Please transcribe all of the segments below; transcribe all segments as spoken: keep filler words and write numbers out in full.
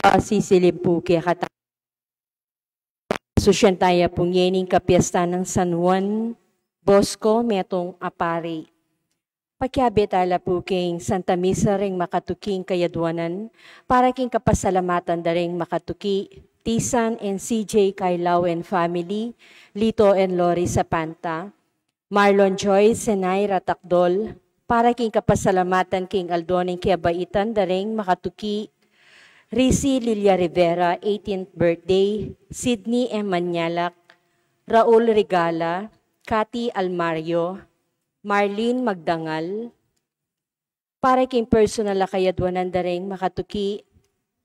Pasisilip pu kekatamu. Susyan taya pu ngening kapiestan nang San Juan Bosco, metung a pari. Pakiabe tala pu king Santa Misa reng makatuking kayadwanan, para king kapasalamatan da reng makatuki, Tisan and C J Kailaw and family, Lito and Lori Sapanta, Marlon Joyce and Ira Takdol, para king kapasalamatan king aldo ning kebaitan da reng makatuki, Risi Lilia Rivera, eighteenth birthday, Sydney M. Manialak, Raul Regala, Cathy Almario, Marlene Magdangal, para king personal a kayadwanan da reng makatuki,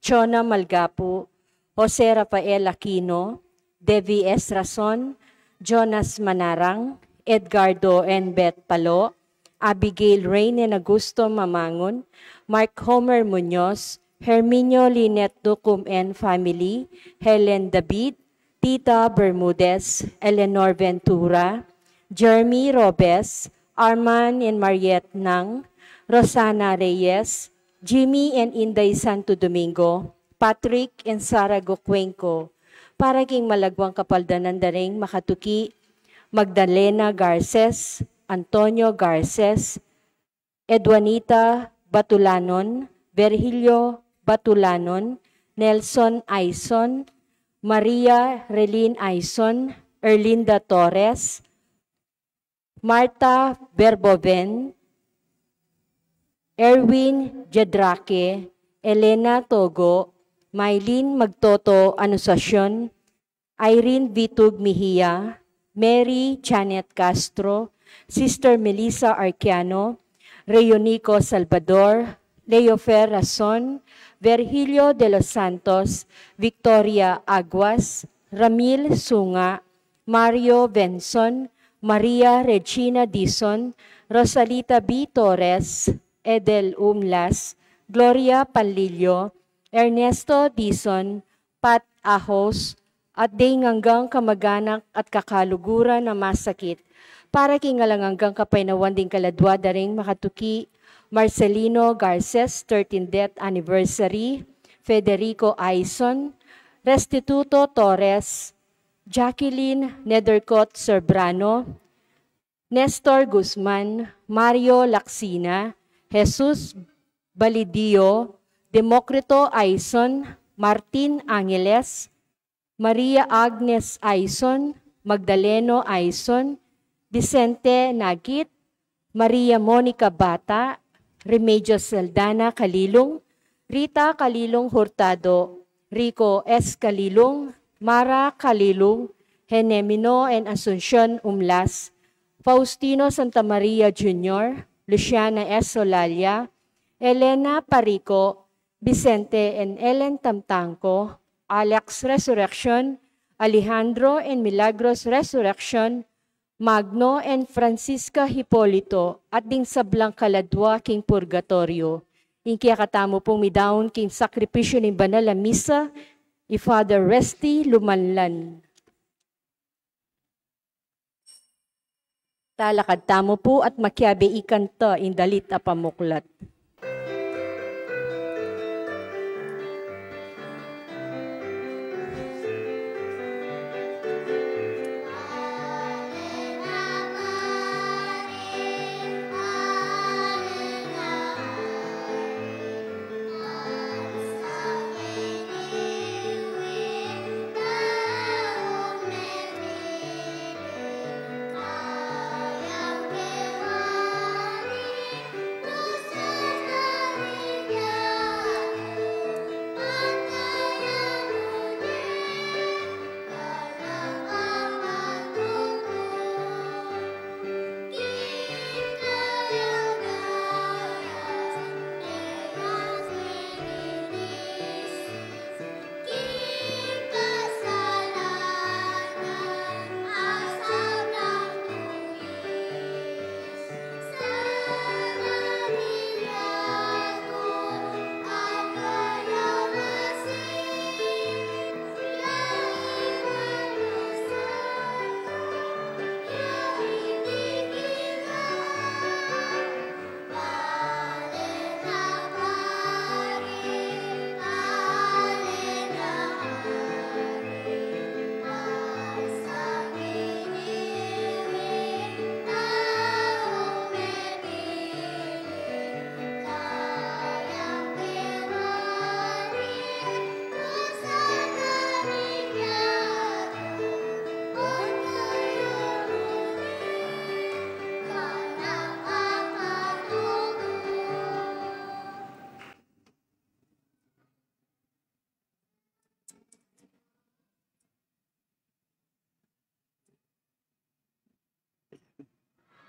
Chona Malgapu, Jose Rafael Aquino, Devi S. Rason, Jonas Manarang, Edgardo and Beth Palo, Abigail Rain and Augusto Mamangun, Mark Homer Muñoz, Herminio Lynette Ducum and family, Helen David, Tita Bermudez, Eleanor Ventura, Jeremy Robes, Arman and Mariette Nang, Rosana Reyes, Jimmy and Inday Santo Domingo, Patrick and Sara Gocuenco, para king malagwang kapaldanan da reng makatuki, Magdalena Garces, Antonio Garces, Edwanita Batulanon, Virgilio Batulanon, Nelson Aison, Maria Relin Aison, Erlinda Torres, Martha Verboven, Erwin Jadraque, Elena Togo, Mylene Magtoto Anunciacion, Irene Vitug Mejia, Mary Janet Castro, Sister Melissa Arquiano, Reunico Salvador, Leofer Rason, Virgilio de los Santos, Victoria Aguas, Ramil Sunga, Mario Benson, Maria Regina Dizon, Rosalita B. Torres, Edel Umlas, Gloria Panlilio, Ernesto Dizon, Pat Ahos, at deng anggang kamaganak at kakaluguran a masakit, para king alang anggang kapaynawan ding kaladwa da ring makatuki, Marcelino Garces, thirteenth death anniversary, Federico Aison, Restituto Torres, Jacqueline Nethercott Serbrano, Nestor Guzman, Mario Lacsina, Jesus Balidio, Democrito Aison, Martin Angeles, Maria Agnes Aison, Magdaleno Aison, Vicente Nagit, Maria Monica Bata, Remedios Saldana Calilung, Rita Calilung Hurtado, Rico S. Calilung, Mara Calilung, Henemino and Asuncion Umlas, Faustino Santa Maria Junior, Luciana S. Olalia, Elena Parico, Vicente and Ellen Tamtangco, Alex Resurrection, Alejandro and Milagros Resurrection, Magno and Francisca Hipolito, at ding sablang kaladwa king purgatorio. Ing kekatamu pung midaun king sakripisyu ning banal a misa, i Father Resty Lumanlan. Talakad tamu pu at makiabe ikanta ing dalit a pamuklat.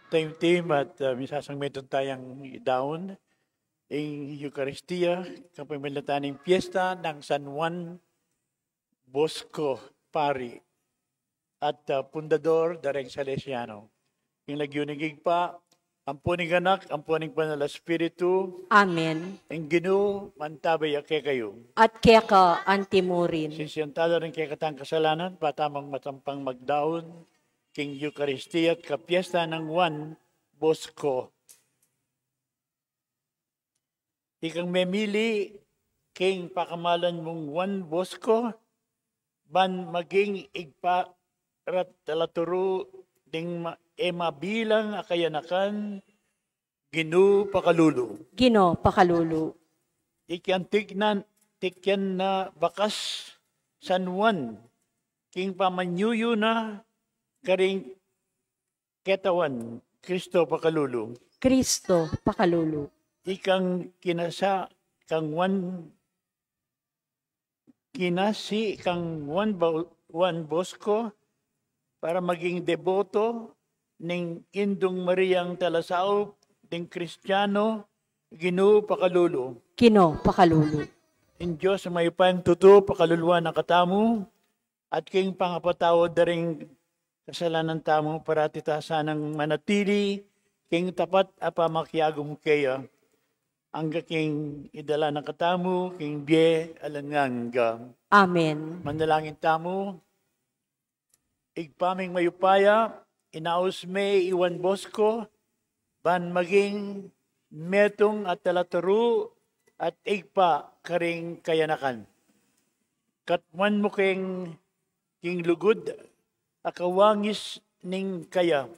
Taimtim at, ah, misasang metung tayang idaun ing Eukaristia kapamilatan ning piyesta nang San Juan Bosco, pari at, ah, pundador da ring Salesiano. King lagyu ning Ibpa, ampo ning Anak, ampo ning Banal a Espiritu. Amen. Ing Ginu mantabi ya kekayu. At keka antimurin. Sisian tala ring kekatang kasalanan, para tamung matampang magdaun king Eukaristia at kapiyesta nang Juan Bosco. Ikang memili king pakamalan mung Juan Bosco, ban maging Ibpa rat talaturu ding ma-, e mabilang a kayanakan, Ginu pakalulu. Ginu pakalulu. Ikang tiknan, tikyan na bakas San Juan, king pamanyuyu na karing ketawan, Kristo pakalulu. Kristo pakalulu. Ikang kinasa kang Juan, kinasi kang Juan Ba-, Juan Bosco, para maging deboto ning Indung Mariang talasaup ding Kristiano, Ginu pakalulu. Ginu pakalulu. Ing Dios a mayupayang tutu pakaluluan na katamu, at king pangapatawad da ring kasalanan tamu, parati ta sanang manatili king tapat a pamakiagum keya, angga king idala na katamu king bie alang angga. Amen. Manalangin tamu. Ibpa ming mayupaya, inaus me i Juan Bosco ban maging metung a talaturu at Ibpa karing kayanakan. Katmuan mu keng king lugud a kawangis ning kaya.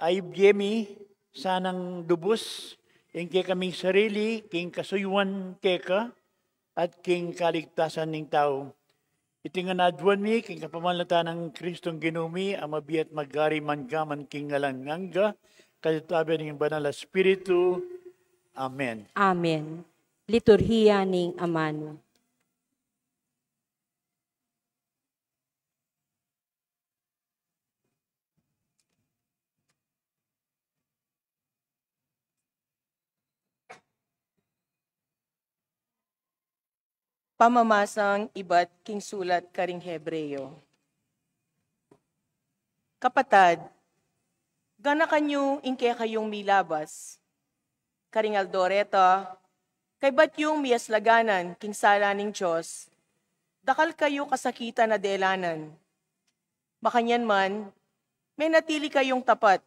Aibye mi sanang lubus ing kekaming sarili king kasuyuan keka at king kaligtasan ning tau. Iti ngan aduan mi king kapamilatan nang Kristong Ginu mi, a mabie at magari mangga man king alang angga, katabi ning Banal a Espiritu. Amen. Amen. Liturhiya ning Amanu. Pamamasang ibat king sulat karing Hebreo. Kapatad, ganakan yu ing kekayung milabas. Karing aldo reta, kaybat yung miyaslaganan king sala ning Dios, dakal kayu kasakitan a delanan. Makanyan man, menatili kayung tapat.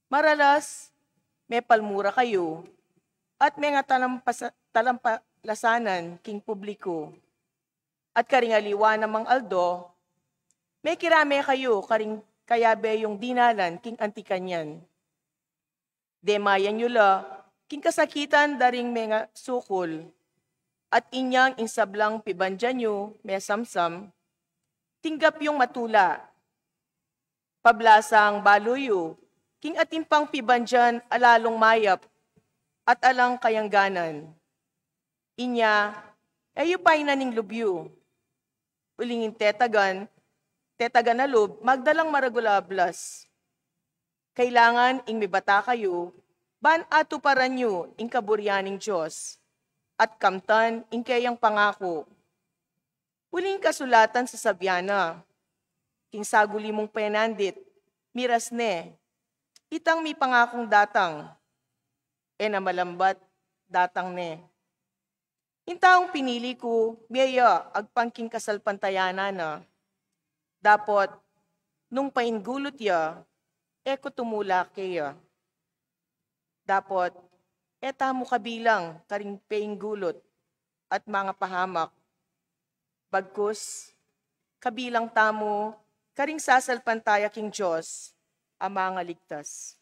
Maralas, mepalmura kayu, at mengatalampasa-, talampalasanan king publiku. At karing aliwa namang aldo, mekirame kayu karing kayabe yung dinalan king anti kanyan. Demayan yu la king kasakitan da ring mengasukul, at inyang ing sablang pibandian yu mesamsam, tinggap yung matula. Pablasang balu yu king atin pang pibandian a lalung mayap at alang kayangganan. Inya, e yu painan ing lub yu. Uling ing tetagan, tetagan a lub, magdalang maragul a ablas. Kailangan ing mibata kayu, ban atuparan yu ing kaburian ning Dios, at kamtan ing keyang pangaku. Uling kasulatan sasabian na, king saguli mung penandit, miras ne, itang mipangakung datang, e na malambat datang ne. Ing taung pinili ku, mie ya agpang king kasalpantayanan na. Dapot, nung paingulut ya, e ku tumula keya. Dapot, e tamu kabilang karing paingulut at mangapahamak. Bagkus, kabilang tamu karing sasalpantaya king Dios a mangaligtas.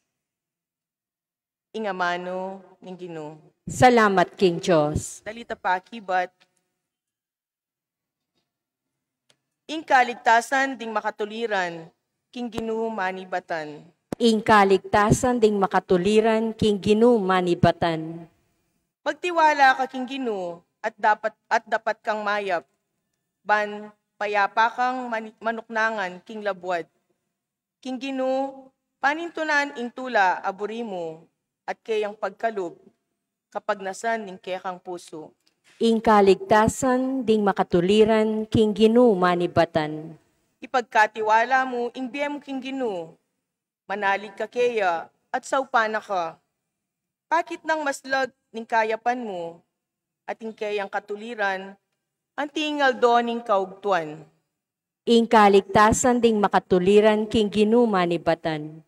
Ing amanu ning Ginu. Salamat king Dios. Dalita pakibat. Ing kaligtasan ding makatuliran king Ginu manibatan. Ing kaligtasan ding makatuliran king Ginu manibatan. Magtiwala ka king Ginu at dapat, at dapat kang mayap, ban payapa kang mani-, manuknangan king labuad. King Ginu, panintunan ing tula a buri mu, at keyang pagkalub, kapagnasan ning kekang pusu. Ing kaligtasan ding makatuliran king Ginu manibatan. Ipagkatiwala mu ing bie mu king Ginu, manalig ka keya, at saupan na ka. Pakit nang maslag ning kayapan mu, at ing keyang katuliran, anti ing aldo ning kaugtuan. Ing kaligtasan ding makatuliran king Ginu manibatan.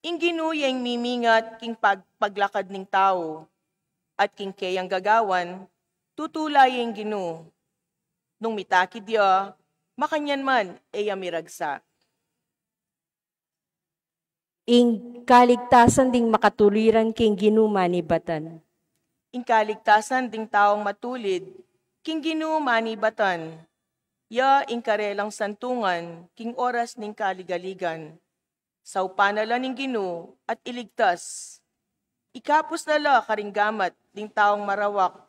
Ing Ginu ya ing mimingat king pag-, paglakad ning tau, at king keyang gagawan, tutula ya ing Ginu. Nung mitakid ya, makanyan man, e ya miragsa. Ing kaligtasan ding makatuliran king Ginu manibatan. Ing kaligtasan ding taung matulid king Ginu manibatan. Ya ing karelang santungan king oras ning kaligaligan. Saupan na la ning Ginu at iligtas. Ikapus na la karing gamat ding taung marawak.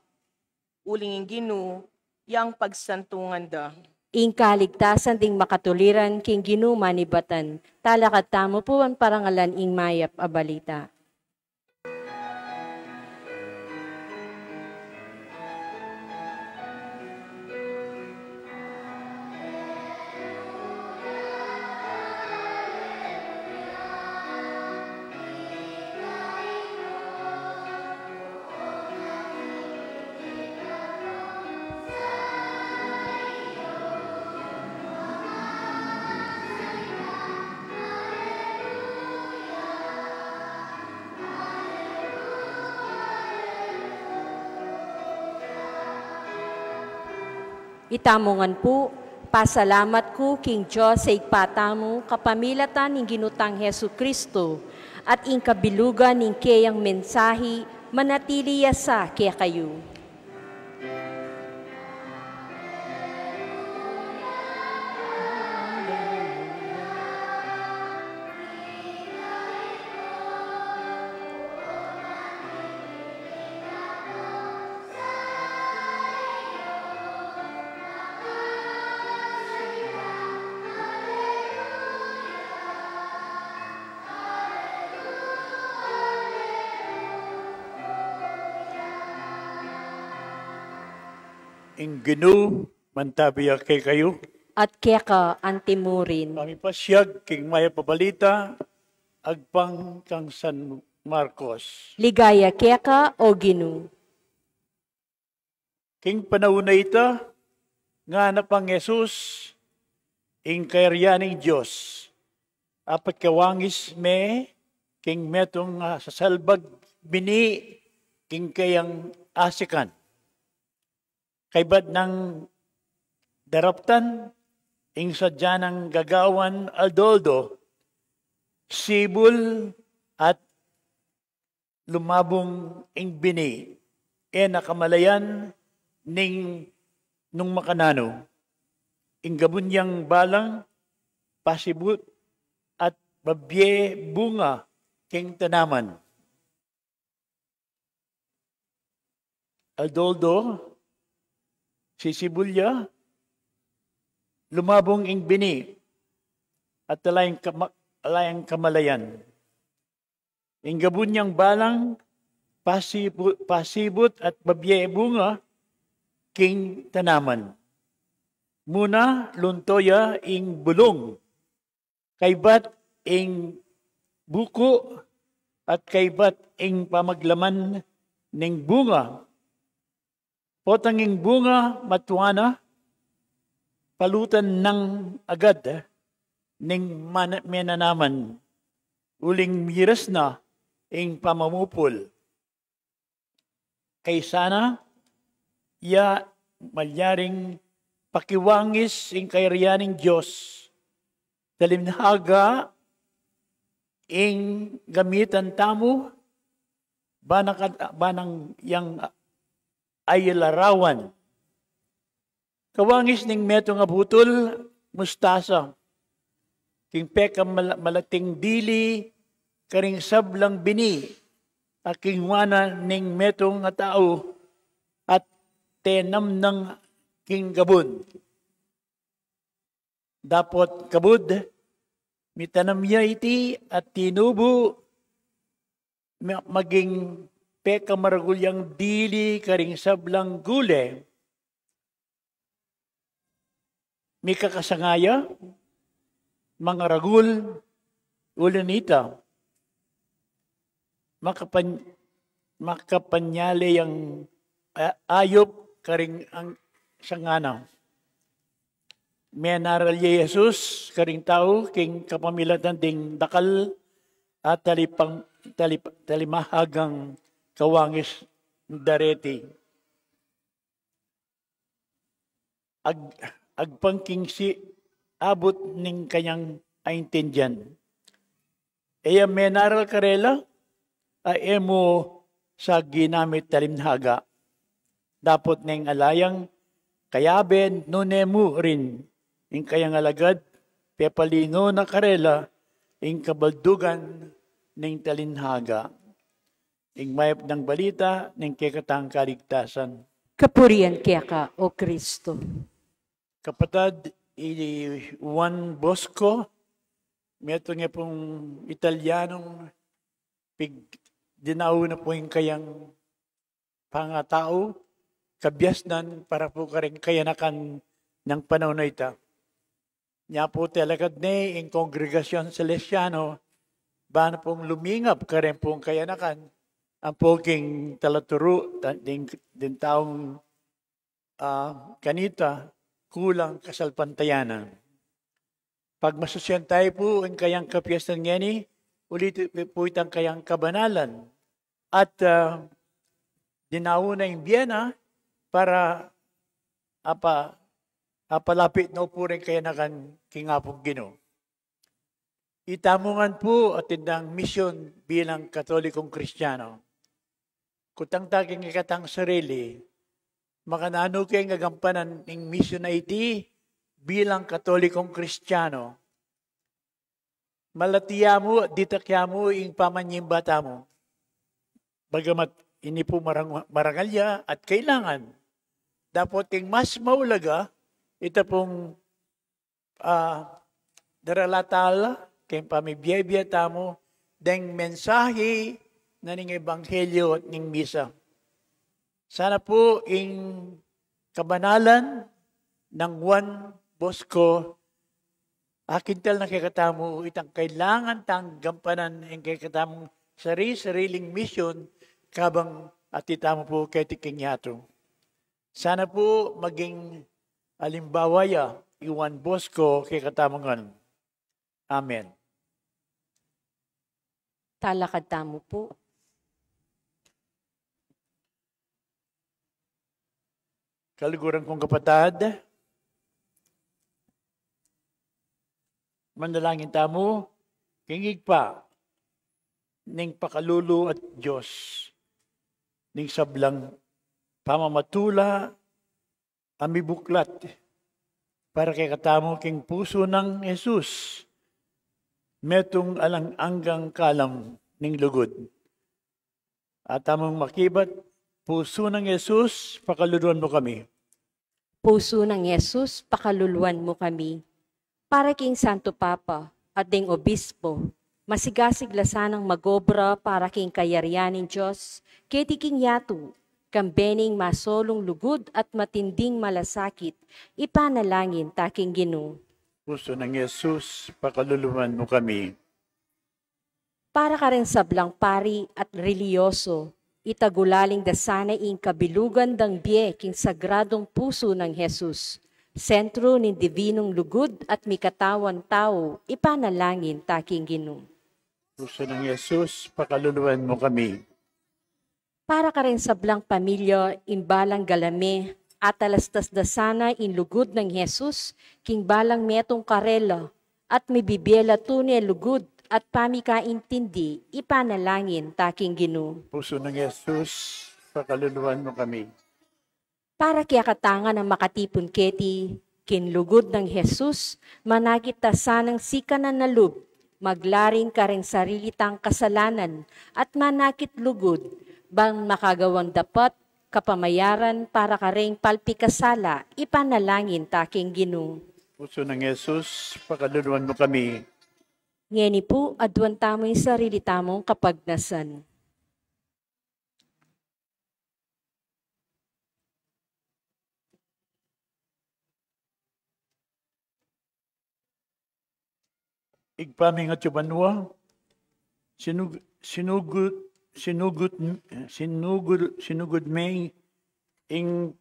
Uling ing Ginu yang pagsantungan da. Ing kaligtasan ding makatuliran king Ginu manibatan. Talakad tamu pu ban parangalan ing mayap a balita. Itamu ngan pu, pasalamat ku king Dios a Ibpa tamu, kapamilatan ning Ginu tang Jesucristo, at ing kabilugan ning keyang mensahi, manatili ya sa kekayu. Ing Ginu mantabi ya kekayu. At keka antimurin. Pamipasiag king mayap a balita agpang kang San Marcos. Ligaya keka, o Ginu. King panaun a ita, nganap nang Jesus ing kayarian ning Dios, a pekawangis me king metung a sasalbag bini king keyang asikan. Kaybat nang daraptan ing sadya nang gagawan aldo-aldo, sibul at lumabung ing bini, e na kamalayan ning nung makananu. Ing gabun yang balang pasibut at babie bunga king tanaman. Aldo-aldo, sisibul ya, lumabung ing bini, at ala yang kama-, ala yang kamalayan. Ing gabun yang balang pasibu-, pasibut at babie bunga king tanaman. Muna lunto ya ing bulung, kaybat ing buku, at kaybat ing pamaglaman ning bunga. Potang ing bunga matua na, palutan nang agad ning mana-, menanaman, uling miras na ing pamamupul. Kaysa na ya malyaring pakiwangis ing kayarian ning Dios, talimhaga ing gamitan tamu, banang, banang yang ay larawan. Kawangis ning metung a butul mustasa, king peka mala-, malating dili karing sablang bini, a kingwanan ning metung a tau, at tenam nang king gabun. Dapot kabud, Mitanam ya iti at tinubu, ma-, maging pekamaragul yang dili karing sablang gule. Mikakasanga ya, mangaragul, uli na nita, makapan-, makapanyale yang a-, ayup karing ang sanga na. Menaral ya i Jesus karing tau king kapamilatan ding dakal a talipang-, talip-, talimahagang kawangis dareti. Ag-, agpang king si abut ning kayang aintindian. E ya menaral karela, a e mu sa ginamit talinhaga. Dapot neng ala yang kayabe, nune mu rin ing kayang alagad, pepalino na karela ing kabaldugan ning talinhaga. Ing mayap nang balita ning kekatang kaligtasan. Kapurian keka, O Kristo. Kapatad, i Juan Bosco, metung ya pung Italianong pig-, dinau na pu ing kayang pangatau, kabiasnan para pu karing kayanakan nang panaun a ita. Nya pu telakad ne ing Kongregasyon Salesiano, ban pung lumingap karing pung kayanakan, ampo king talaturu, ta-, ding, ding taung, ah, kanita, kulang kasalpantayanan. Pagmasusian tayu pu ing kayang kapiestan ngeni, ulit pu itang kayang kabanalan. At, ah, dinau na ing bie na para apa, apalapit na pu ring kayanakan king Apung Ginu. Itamu ngan pu atin dang misyon bilang Katolikong Kristiano. Kutang ta king ikatang sarili, makananu keng gagampanan ning misyon a iti bilang Katolikong Kristiano. Malati ya mu, ditak ya mu ing pamanyimba tamu. Bagamat ini pu marang-, marangal ya at kailangan. Dapot ing mas maulaga, ita pung, ah, daralatal, keng pamibie-bie tamu, deng mensahe na ning ebanghelyo at ning misa. Sana pu ing kabanalan nang Juan Bosco, akintal na kekatamu itang kailangan tang gampanan ing kekatamung sari-sariling misyon kabang atiu tamu pu keti king yatu. Sana pu maging alimbawa ya i Juan Bosco kekatamu ngan. Amen. Talakad tamu pu. Kaluguran kung kapatad, manalangin tamu king Ibpa ning pakalulu at Dios ning sablang pamamatula a mibuklat para kekatamu king pusu nang Jesus, metung alang anggang kalam ning lugud. At tamung makibat, pusu nang Jesus, pakaluluan mu kami. Pusu nang Jesus, pakaluluan mu kami. Para king Santo Papa at ding Obispo, masigasig la sanang magobra para king kayarian ning Dios, keti king yatu, kambe ning masolung lugud at matinding malasakit, ipanalangin ta king Ginu. Pusu nang Jesus, pakaluluan mu kami. Para karing sablang pari at relihiyoso, itagulaling da sana ing kabilugan dang bie king sagradung pusu nang Jesus, sentru ning divinung lugud at mikatawan tau, ipanalangin ta king Ginu. Pusu nang Jesus, pakaluluan mu kami. Para karing sablang pamilya, ing balang galame, atalastas da sana ing lugud nang Jesus king balang metung karela, at mibibie la tune lugud at pamikaintindi, ipanalangin ta king Ginu. Pusu nang Jesus, pakaluluan mu kami. Para kekatang makatipun keti king lugud nang Jesus, manakit ta sanang sikanan a lub, maglaring karing sarili tang kasalanan, at manakit lugud, bang makagawang dapat kapamayaran para karing palpikasala, ipanalangin ta king Ginu. Pusu nang Jesus, pakaluluan mu kami. Ngeni pu, aduan tamu ing sarili tamung kapagnasan. Ibpa mi atsu ka banua, sinug-, sinugud, sinugud, sinugud, sinugud mi ing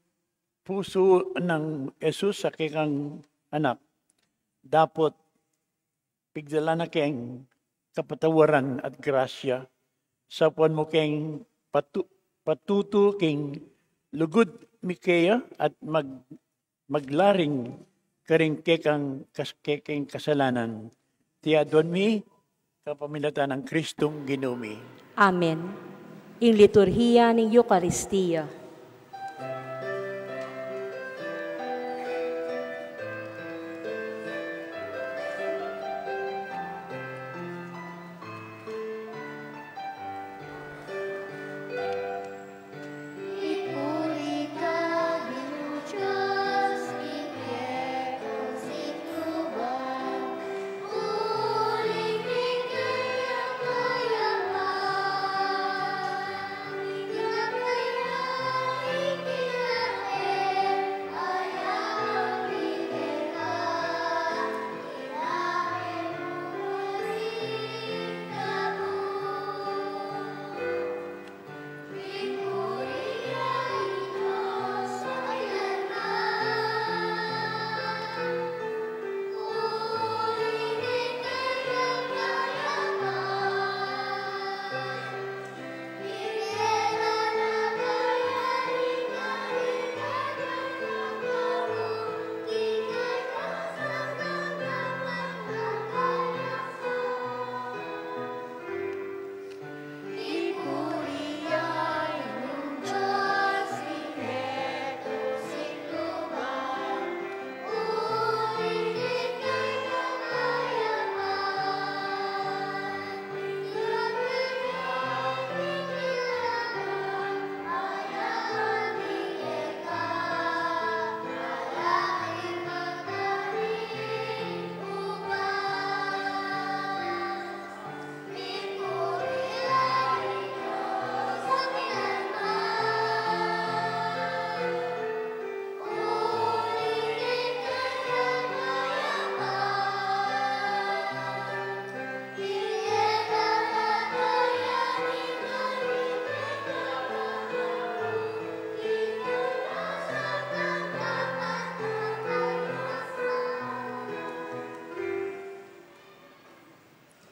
pusu nang Jesus a kekang Anak. Dapot pigdala na keng kapatawaran at grasya, saupan mu keng patu-, patutu king lugud mi keya at mag-, maglaring karing kekang kas-, kekeng kasalanan. Iti aduan mi kapamilatan nang Kristong Ginu mi. Amen. Ing liturhiya ning Eukaristia.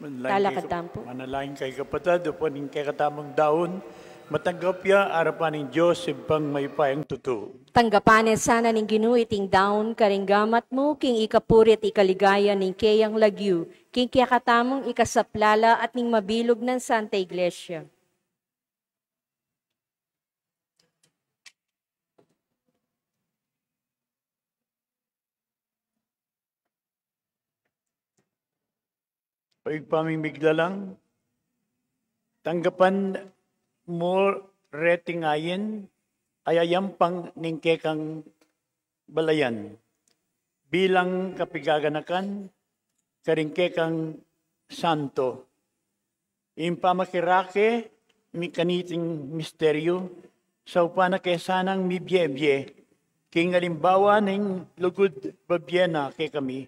Manalangin kayu, manalangin kayu, kapatad, upang ing kekatamung daun matanggap ya arapan ning Dios Ibpang mayupayang tutu. Tanggapan na sana ning Ginu iting daun karing gamat mu, king ikapuri at ikaligaya ning keyang lagyu, king kekatamung ikasaplala at ning mabilug nang Santa Iglesia. O Ibpa ming miglalang, tanggapan mu reting ayin a yayampang ning kekang balayan bilang kapigaganakan karing kekang santo. Ing pamakirake mi kaniting misteryu, saupan na ke sanang mibiebie king alimbawa ning lugud bibie na kekami.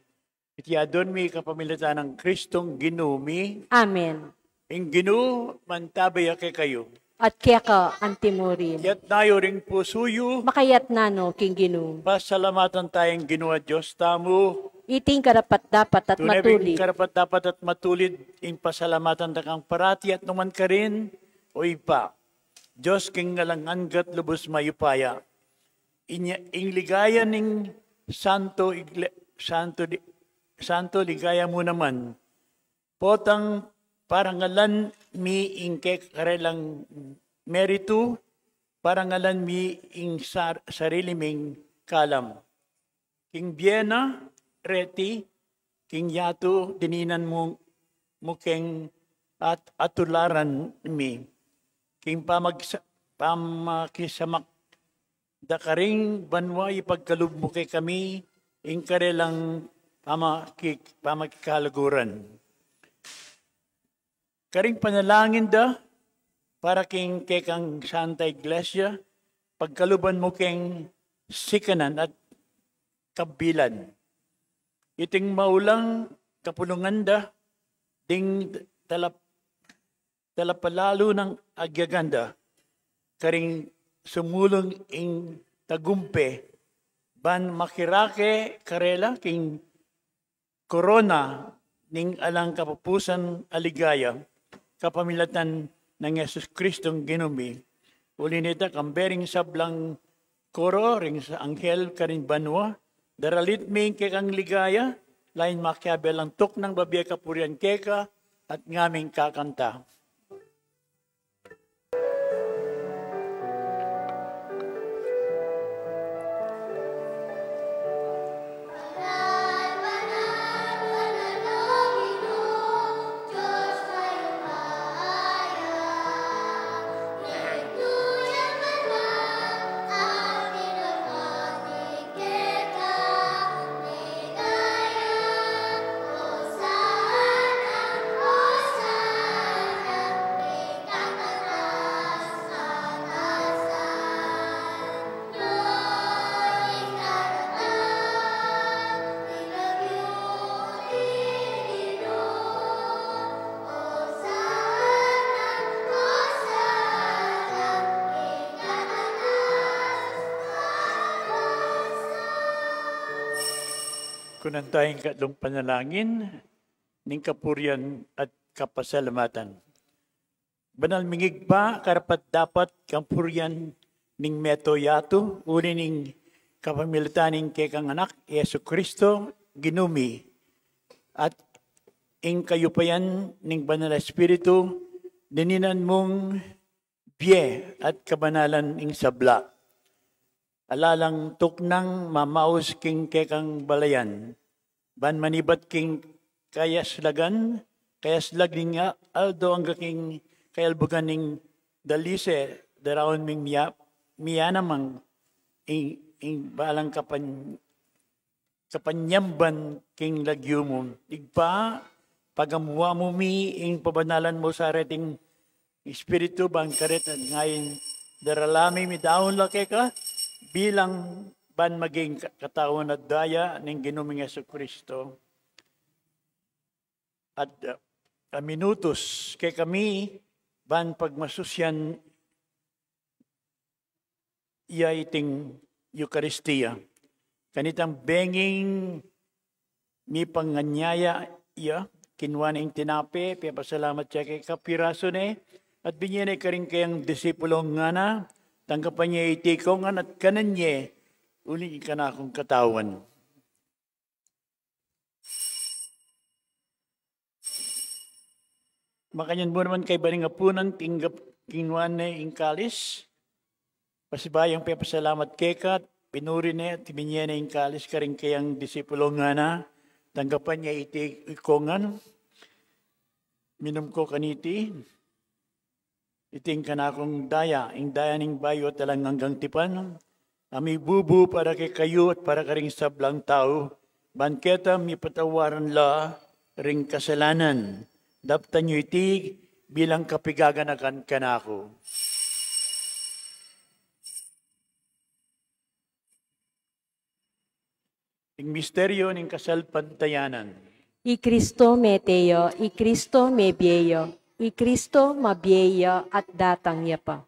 Iti adwan mi kapamilatan nang Kristong Ginu mi. Amen. Ing Ginu mantabe ya kekayu. At keka antimurin. Yatna yu ring pusu yu. Makayatna no king Ginu. Pasalamatan taya ing Ginu a Dios tamu. Iti ing karapat-dapat at matulid. Tune pin karapat-dapat at matulid ing pasalamatan da kang parati at nukarin man, O Ibpa, Dios king alang angga at lubus mayupaya. Inya, ing ligaya ning santo igle-, santo di-, santo ligaya mu naman. Potang parangalan mi ing kekarelang meritu, parangalan mi ing sar-, sarili ming kalam. King bie na reti, king yatu dininan mu, mu keng at-, atularan mi. King pamagsa-, pamakisamak da karing banua ipagkalub mu kekami, ing karelang pamaki-, pamakikaluguran. Karing panalangin da para king kekang Santa Iglesia, pagkaluban mu keng sikanan at kabilan. Iting maulang kapulungan da ding talap-, talapalalu nang agyagan da karing sumulung ing tagumpe ban makirake karela king korona ning alang kapupusan a ligaya kapamilatan nang Jesus Kristong Ginu mi. Uli nita, kambe ring sablang koro ring sa anghel karin banua, daralit mi ing kekang ligaya, lain makiabe lang tuknang babie kapurian keka at ngaming kakanta. Kunan taya ing katlung panalangin ning kapurian at kapasalamatan. Banal ming Ibpa, karapat-dapat kang purian ning mabilug a yatu, uli ning kapamilatan ning kekang Anak, Jesu Kristo, Ginu mi, at ing kayupayan ning Banal a Espiritu, dininan mung bie at kabanalan ing sabla. Ala lang tuknang mamaus king kekang balayan, ban manibat king kayaslagan, kayaslag ning a-, aldo angga king kayalbugan ning dalise, daraun ming mia-, mianamang ing, ing balang kapan-, kapanyamban king lagyu mu. Ibpa, pagamuan mu mi ing pabanalan mu sa reting Espiritu ban karet at ngeni darala mi midaun la keka bilang ban maging ka-, katawan at daya ning Ginu ming Jesu Kristo. At, uh, a minutos kekami ban pagmasusyan ya iting Eukaristia. Kanitang benging mipanganyaya ya, kinua ne ing tinape, pepasalamat ya keka, pirasu ne, at binie ne karing kayang disipulo, ngana, tanggapan ye iti ikayu ngan at kanan ye, uli ing kanakung katawan. Makanyan mu naman kaybat ning apunan, tinggap, kinua ne ing kalis, pasibayu yang pepasalamat keka, pinuri ne, at binie ne ing kalis karing kayang disipulo, ngana, tanggapan ye iti ikayu ngan, minum ko kaniti. Iti ing kanakung daya, ing daya ning bayu at alang anggang tipan, a mibubu para kekayu at para karing sablang tau, ban kanita mipatawaran la ring kasalanan. Daptan yu iti bilang kapigaganakan kanaku. Ing misteryu ning kasalpantayanan. I Kristo mete ya, i Kristo mebie ya, i Kristo mabie ya at datang ya pa.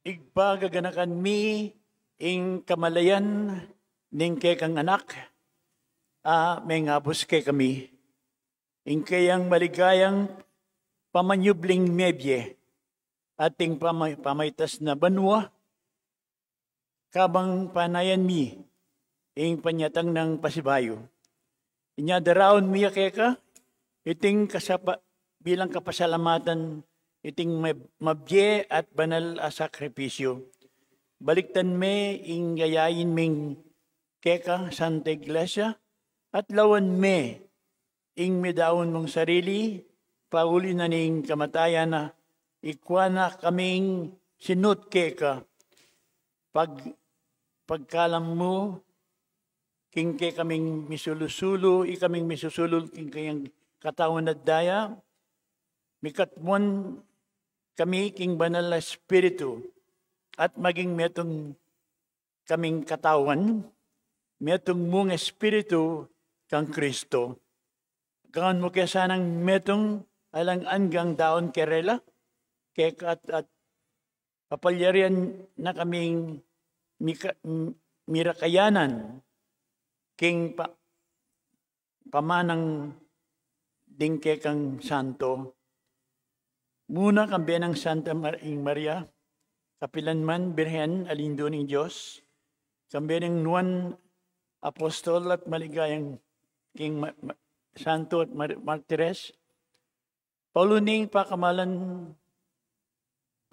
Ibpa, gaganakan mi ing kamalayan ning kekang Anak a mengabus kekami. Ing kayang maligayang pamanyubling mebie at ing pama-, pamaitas na banua, kabang panayan mi ing panyatang nang pasibayu. Inya daraun mi ya keka, iting kasapa-, bilang kapasalamatan, iting mab-, mabie at banal a sakripisyu. Baliktan me ing yayain ming keka Santa Iglesia, at lawan me ing midaun mung sarili, pauli na ning kamatayan na, ikua na kaming sinut keka, pag-, pagkalam mu, king kekaming misulu-sulu, ikaming misulu-sulu, king kayang katawan at daya, Mikatmuan kami king Banal a Espiritu, at maging metung kaming katawan, metung mung Espiritu kang Kristo. Gawaan mu ke sanang metung alang anggang daun karela, keka at, at papalyarian na kaming mika-, m-, mirakayanan king pa-, pamanang ding kekang santo. Muna kambe nang Santa Mar-, ing Maria, kapilan man Birhen a Indu ning Dios, kambe nang Juan Apostol at maligayang king ma-, ma-, santo at mar-, martires, paulu ning pakamalan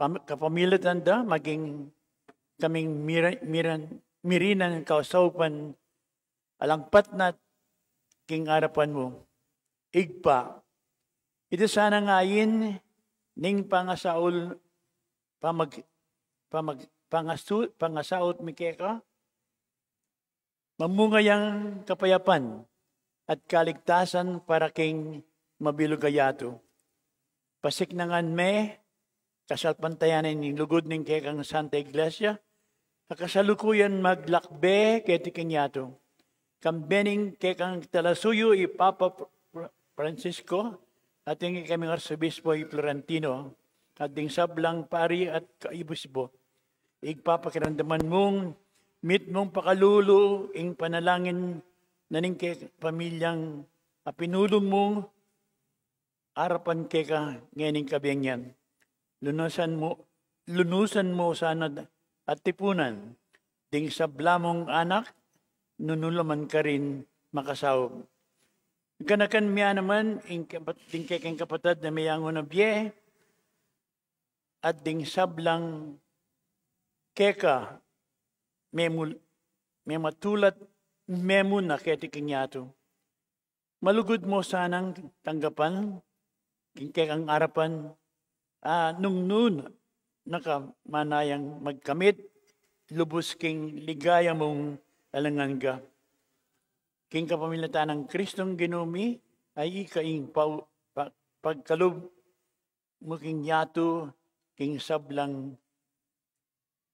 pam-, kapamilatan da, maging kaming mira-, miran-, mirinan kasaupan alangpat na king arapan mu. Ibpa, iti sana ngain ning pangasaul, pamag-, pamag-, pangasu-, pangasaut mi keka, mamunga yang kapayapan at kaligtasan para king mabilug a yatu. Pasiknangan me kasalpantayanan ing lugud ning kekang Santa Iglesia, a kasalukuyan maglakbe keti king yatu. Kambe ning kekang talasuyu i Papa Fr-, Francisco, at ing kekaming Arsobispo i Florentino, at ding sablang pari at kaibusbo. Ibpa, pakiramdaman mung mitmung pakalulu ing panalangin na ning kekang pamilyang a pinulung mu, arapan keka ngening kabenyan. Lunusan mu, lunusan mu sana at tipunan ding sabla mung anak, nung nu la man karin makasaup. Ganakan mi naman ing kapat-, ding kekeng kapatad a meyangu na bie, at ding sablang keka memul-, mematulat, memun na keti king yatu. Malugud mu sanang tanggapan king kekang arapan, a, nung nu na ka manayang magkamit lubus king ligaya mung alang angga. King kapamilatan nang Kristong Ginu mi, a ika ing pau-, pa-, pagkalub mu king yatu, king sablang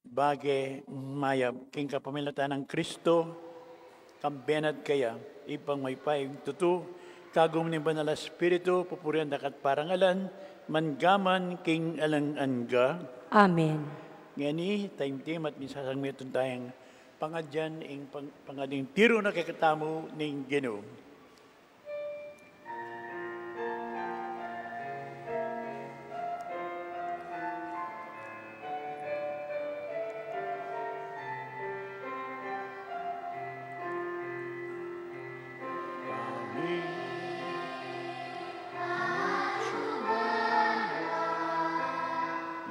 bage mayap. King kapamilatan nang Kristo, kambe na at keya, Ibpang mayupayang tutu, kagum ning Banal a Espiritu, pupurian daka at parangalan, mangga man king alang angga. Amen. Ngeni, taimtim at misasanmetung tayang pangadyan ing pang-, pangading tiru na kekatamu ning Ginu.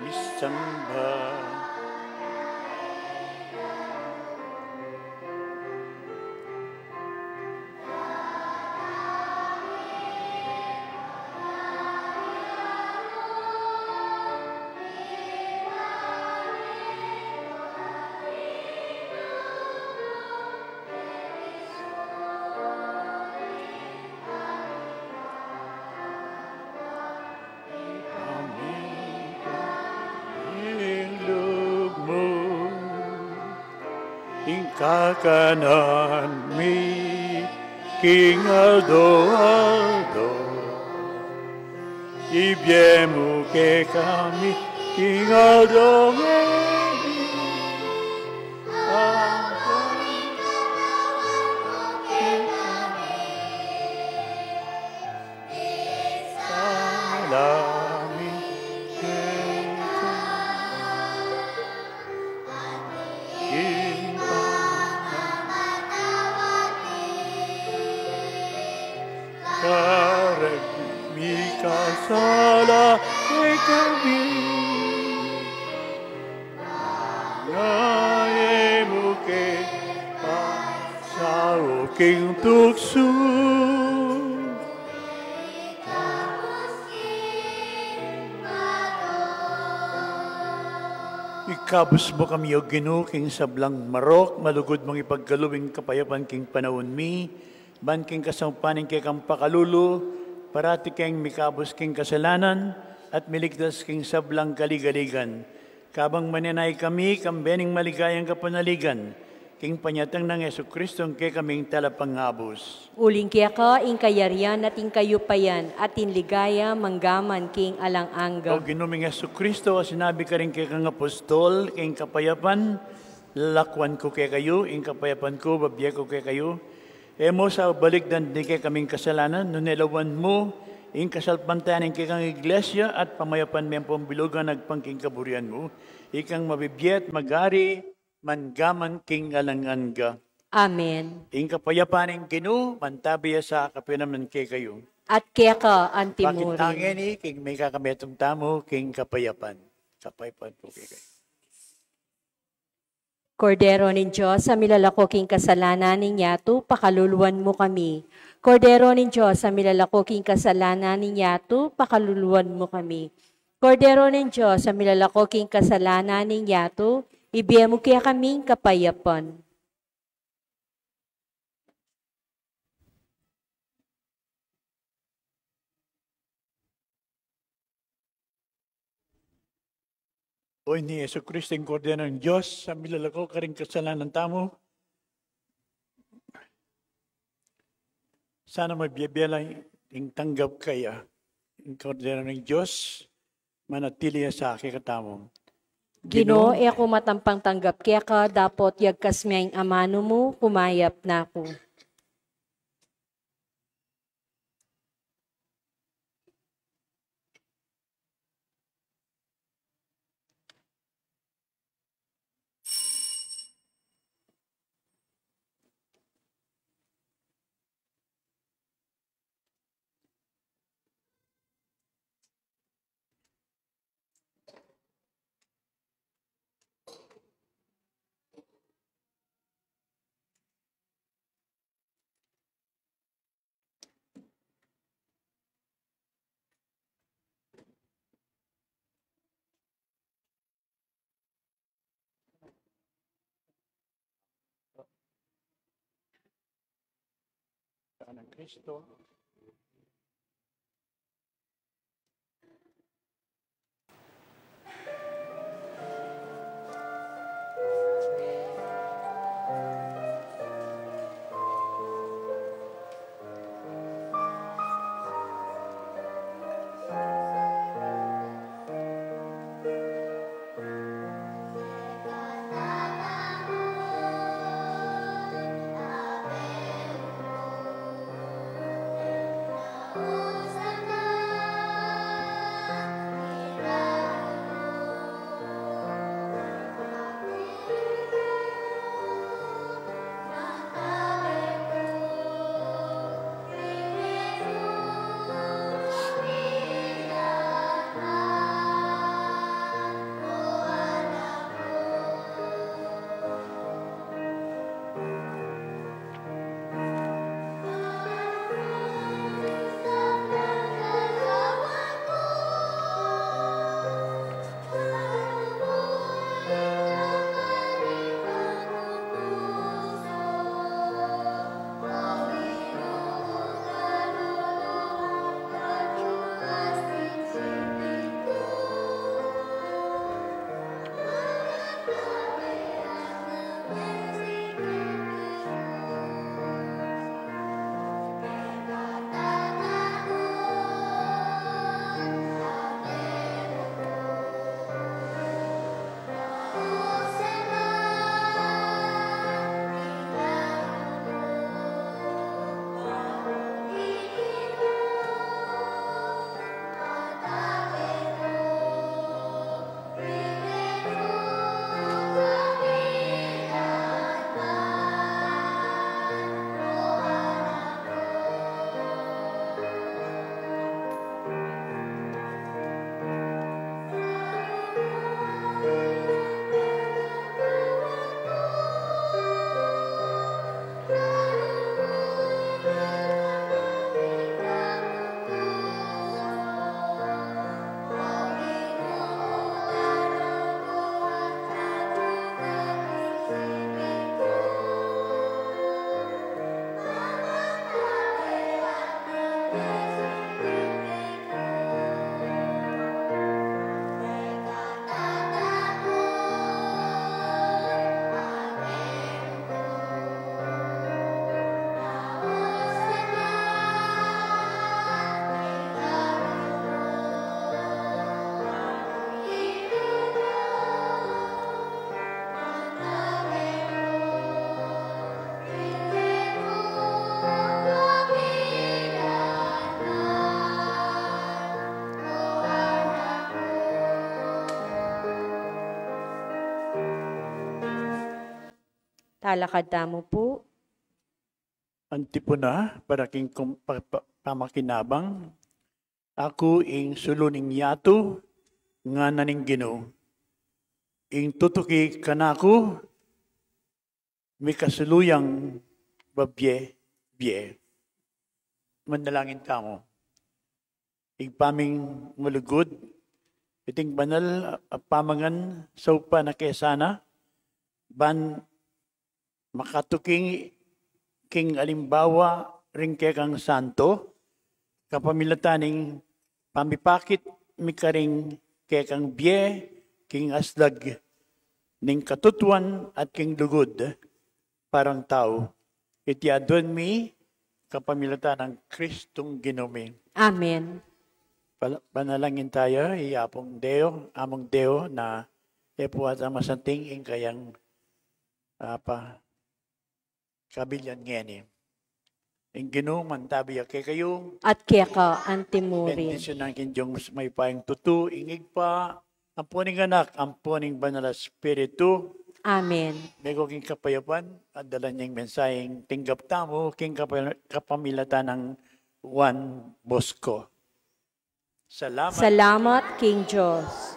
Misamba. Ing lugmu. Ing kakanan mi king aldo-aldo, ibie mu kekami king aldo ngeni. Salami keka. Ing pamamatawad mi kareng mikasala kekami. Ngeni mu ke pasaup king tuksu. Ikabus mu kami, O Ginu, king sablang marok, malugud mung ipagkalub ing kapayapan king panaun mi, ban king kasaupan ning kekang pakalulu, parati keng mikabus king kasalanan at miligtas king sablang kaligaligan. Kabang manenaya kami kang beneng maligayang kapanaligan, king panyatang nang Jesucristo, ing kekaming talapangabus. Uling keka ing kayarian at ing kayupayan at ing ligaya manggaman king alang angga. O Ginu ming Jesucristo, a sinabi karing kekang apostol, king kapayapan lalakwan ku kekayu, ing kapayapan ku bibie ku kekayu. E mu sa balikdan ding kekaming kasalanan, nune lawan mu ing kasalpantayanan ning kekang Iglesia at pamayapan me ampong bilugan agpang king kaburian mu, ikang mabibie at mag-ari manggaman king alang angga. Amen. Ing kapayapan ning Ginu mantabi ya sa kapilan man kekayu. At keka antimurin. Pakit tangeni king mikakamit tamu king kapayapan. Kapayapan ku kekayu. Kordero ning Dios, a milalako king kasalanan ning yatu, pakaluluan mu kami. Kordero ning Dios, a milalako king kasalanan ning yatu, pakaluluan mu kami. Kordero ning Dios, a milalako king kasalanan ning yatu, ibie mu kekami ing kapayapan. O ini i Jesucristo, ing Kordero ning Dios, a milalako karing kasalanan tamu. Sana mabie-bie la ing tanggap kaya. Ing Kordero ning Dios, manatili ya sa kekatamu. Ginu, e ku matampang tanggap keka, dapot yagkas me ing amanu mu, kumayap na ku. Katawan nang Kristo. Talakad tamu pu. Antipuna para king kum-, pa-, pa-, pamakinabang. Aku ing sulu ning yatu, ngana ning Ginu. Ing tutuki kanaku, mikasulu yang babie-bie. Manalangin tamu. Ibpa ming malugud, iting banal a pamangan saupan na ke sana, ban makatuki king alimbawa ring kekang santo, kapamilatan ning pamipakit mi karing kekang bie, king aslag ning katutuan at king lugud parang tau. Iti aduan mi kapamilatan nang Kristong Ginu mi. Amen. Pala-, panalangin tamu, i Apung Deo, Amung Deo, na e pu ata masanting ing kayang, apa, kabilyan ngeni. Ing Ginu mantabi ya kekayu. At keka antimurin. Bendisyunan king Dios mayupayang tutu, ing Ibpa, ampo ning Anak, ampo ning Banal a Espiritu. Amen. Meko king kapayapan, at dala ning mensaheng tinggap tamu, king kapa-, kapamilatan nang Juan Bosco. Salamat. Salamat king Dios.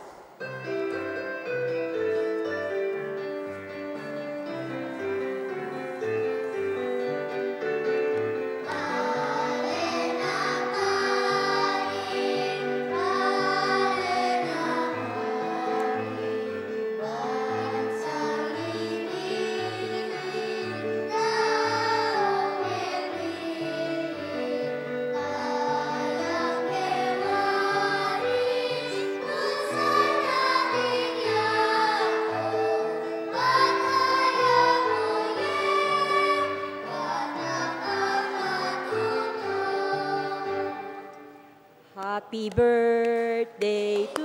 Happy birthday to